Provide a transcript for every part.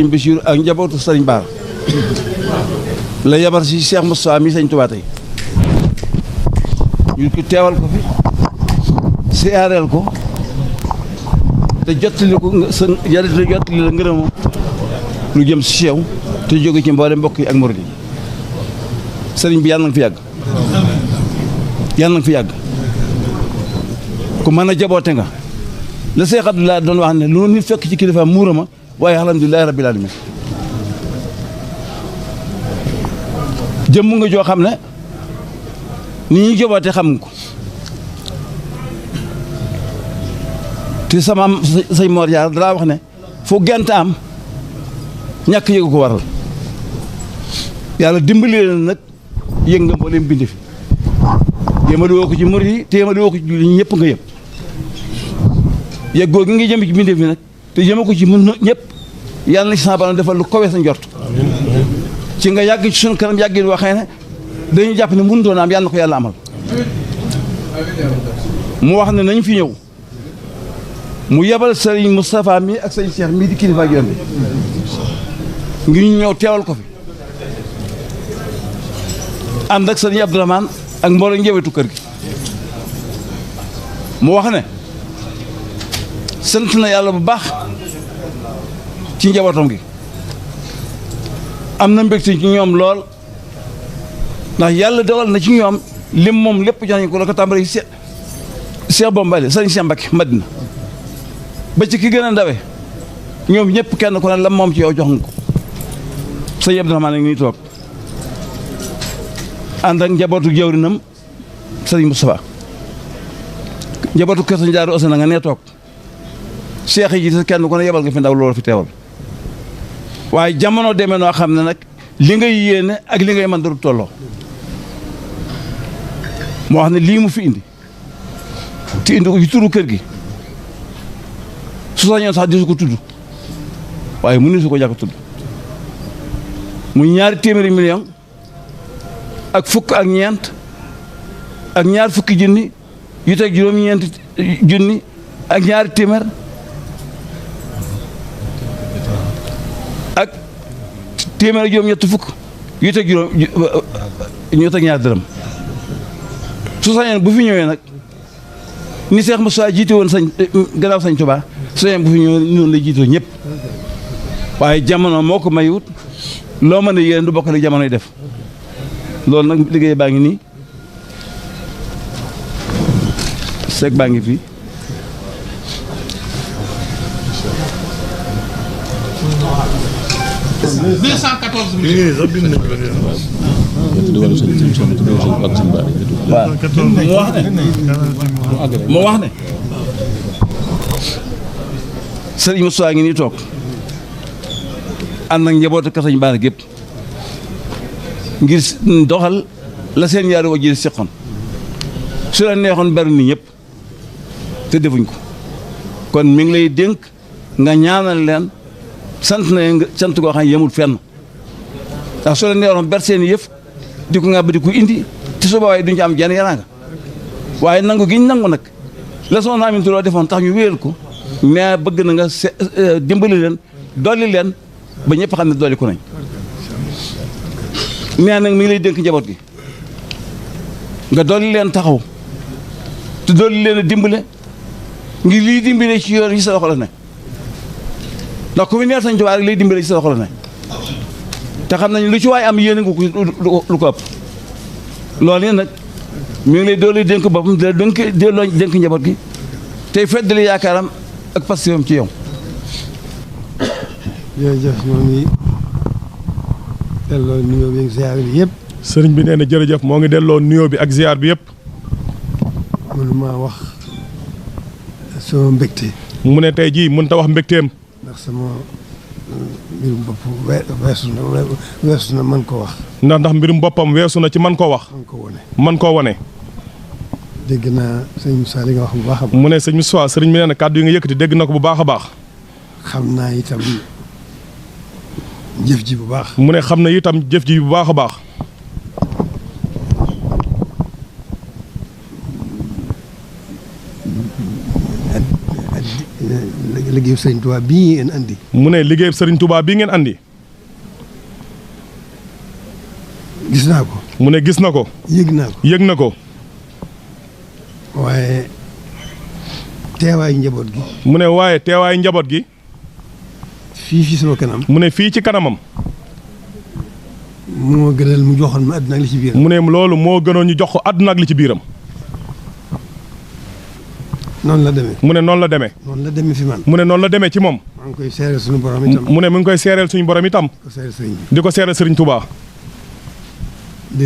sëriñ Bachir ak njabootu sëriñ Baar la yabar si Cheikh Moustapha mi sëñ Tuubaa tey ñu ko teewal ko fi siyaareel ko te jottali ko sa jottali la ngërëmam lu jëm si yow te jóge ci mboole mbokk yi ak murid yi sëriñ bi yàlla na fi yàgg yàlla na fi yàgg ku mën a jaboote nga la Cheikh Abdoulaye doon wax ne lu nit fekk ci kilifa muura ma waaye alhamdulilahi rabbil alamin jëmm nga joo xam ne ni ñuy jaboote xam nga ko te sama sëñ Mor Jaar dalaa wax ne fu gent am ñàkk yëgu ko waral yàlla dimbali leen nag yëg nga mbooleem bindi fi yéemali woo ko ci murid yi te yéemali woo ko ci julli ñëpp nga yëpp yëggoo gi nga jëm ci bindi fi nag te jëme ko ci mën ñëpp yàlla na ci sama borom defal lu kawe sa njort ci nga yàgg ci suñu kanam yàggin waxee ne dañuy jàpp ne mënu doon am yàlla na ko yàlla amal mu wax ne nañ fi ñëw mu yebal sëriñ Moustapha mi ak sëriñ Cheikh mii di kilifa ak yoon bi ngir ñu ñëw teewal ko fi ànd ak sëriñ Abdourahmane ak mbooloo njëwetu kër gi mu wax ne sant na yàlla bu baax ci njabootam gi am na mbégte ci ñoom lool ndax yàlla dogal na ci ñoom lim moom lépp jox nañu ko la ko tàmbali Cheikh Bombali sëriñ Cheikh Mbacké Madina ba ci ki gën a ndawe ñoom ñëpp kenn ku ne lam moom ci yow jox nga ko sëñ Abdourahmane ngi nii toog ànd ak njabootu jawrinam sëriñ Moustapha njabootu kër sëñ Daaru Osena nga nee toog seex yi te kenn ku ne yebal nga fi ndaw loolu fi teewal waaye jamono demee noo xam ne nag li ngay yéene ak li ngay mën daru tolloo moo wax ne lii mu fi indi te indi ko ci turu kër gi su sañoon sax disu ko tudd waaye mu ni su ko jàkk tudd mu 200 millions ak fukk ak ñeent ak ñaar fukki junni yu teg juróom-ñeenti junni ak 2 téeméer ak téeméer ak juróom-ñetti fukk yu teg ñu teg 2 dërëm su sañoon bu fi ñëwee nag ni Cheikh Moussa jiite woon sañ gannaaw sañ Touba su sañoon bu fi ñëwee noonu la jiitoo ñëpp waaye jamono moo ko mayut loo mën a yéen du bokk li jamonoy def loolu nag liggéey baa ngi nii seeg baa ngi fii moo wax ne sëriñ Moussa ngi nii toog ànd ak njabootu Kasañ Baar gépp ngir doxal la seen ñaari wajur seqoon su la neexoon bari ni ñëpp te defuñ ko kon mi ngi lay dénk nga ñaanal leen sant na nga sant koo xam ne yemul fenn ndax su la neexoon ber seen yëf di ko nga ba di ko indi te su boobaa duñ ci am jenn yaraanga waaye nangu gi ñu nangu nag la soxna Aminata Lo defoon tax ñu wéyal ko mais bëgg na nga dimbali leen dolli leen ba ñëpp xam ne dolli ko nañ nee nag mi ngi lay dénk njaboot gi nga dolli leen taxaw te dolli leen a dimbale ngir liy dimbale ci yoon yi sa loxo la ne ndax ku fi neex Sëñ Tuubaa rek lay dimbale ci sa loxo la ne te xam nañ lu ci waay am yéene nga ko lu ko ëpp loolu yi nag mi ngi lay dolli dénk boppam di la dénk njaboot gi tey feddali yaakaaram ak pastéefam ci yow. jërëjëf ñoo ngi delloo nuyoo bi ak ziar bi yëpp. sëriñ bi nee na jërëjëf moo ngi delloo nuyoo bi ak ziar bi yëpp. mënuma wax sama mbégte. mu ne tey jii mënut a wax mbégteem. ndax sama mbirum bopp weesu na mën koo wax. ndax mbirum boppam weesu na ci mën koo wax. mën ko wane. mën koo wane. dégg naa sëñ Moussa li nga wax bu baax a baax. mu ne sëñ Moussa sëriñ bi nee na kàddu yi nga yëkkati dégg na ko bu baax a baax. xam naa itam jëf ji bu baax. mu ne xam na itam jëf ji bu baax a baax. liggéey liggéeyu sëriñ Tuubaa bii ngeen andi. mu ne liggéey sëriñ Touba bii ngeen andi. gis naa ko. mu ne gis na ko. yëg naa ko. yëg na ko. waaye teewaayu njaboot gi. mu ne waaye teewaayu njaboot gi. fii sama kanam. mu ne fii ci kanamam. moo gënal mu joxoon ma àdduna ak li ci biiram. mu ne loolu moo gënoon ñu jox ko àdduna ak li ci biiram. noonu la demee. mu ne noonu la demee. noonu la demee fi man. mu ne noonu la demee ci moom. maa ngi koy seereel suñu borom itam. mu ne mu ngi koy seereel suñu borom itam. ko seereel sëriñ bi. di ko seereel sëriñ Touba. di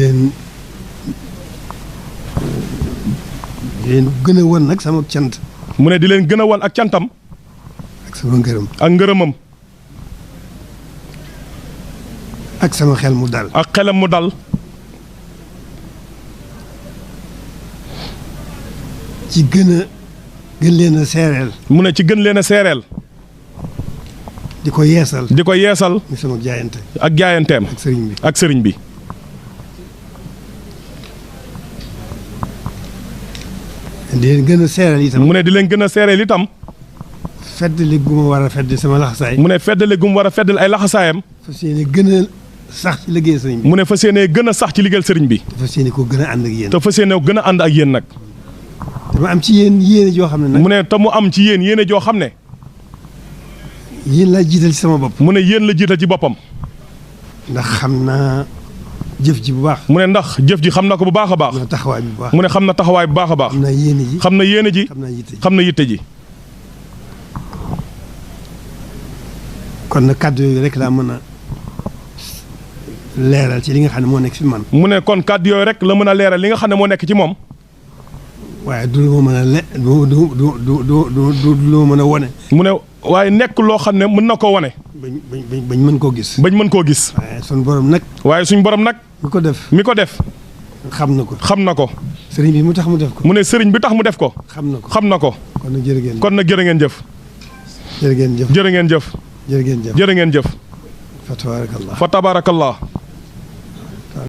leen gën a wan nag sama cant. mu ne di leen gën a wan ak cantam. ak sama ngërëm. ak ngërëmam. ak sama xel mu dal. ak xelam mu dal. ci gën leen a seereel. mu ne ci gën leen a seereel. di ko yeesal. di ko yeesal. muy sama jaayante. ak jaayanteem. ak sëriñ bi. ak sëriñ bi. di leen gën a seereel itam. mu ne di leen gën a seereel itam. feddali gu ma war a fedd sama laxasaay. mu ne feddali gu mu war a feddal ay laxasaayam. fas yéene gën a sax ci liggéey sëriñ bi. mu ne fas yéene gën a sax ci liggéeyal sëriñ bi. te fas yéene koo gën a ànd ak yéen. te fas yéene gën a ànd ak yéen nag. dama am ci yéen yéene joo xam ne nag. mu ne te mu am ci yéen yéene joo xam ne. yéen laa jiital ci sama bopp. mu ne yéen la jiital ci boppam. ndax xam naa jëf ji bu baax. mu ne ndax jëf ji xam na ko bu baax a baax. xam naa taxawaay bi bu baax. mu ne xam na taxawaay bu baax a baax. xam naa yéene ji. xam na yéene ji. xam naa yitte ji. xam na yitte ji. kon nag kàddu yooyu rek laa mën a leeral ci li nga xam ne moo nekk fi man. mu ne kon kàddu yooyu rek la mën a leeral li nga xam ne moo nekk ci moom. waaye du lu ma mën a du lu ma mën a wone. mu ne waaye nekk loo xam ne mën na koo wane. bañ mën koo gis. bañ mën koo gis. waaye suñu borom nag. waaye suñ borom nag. mi ko def. mi ko def. xam na ko. xam na ko. sëriñ bi mu tax mu def ko. mu ne sëriñ bi tax mu def ko. xam na ko. xam na ko. kon nag jërë ngeen. kon nag jërë ngeen jëf. jërë ngeen jëf. jërë ngeen jëf. jërë ngeen jëf. jërë ngeen jëf. fa tabarakallah. fa tabarakallah.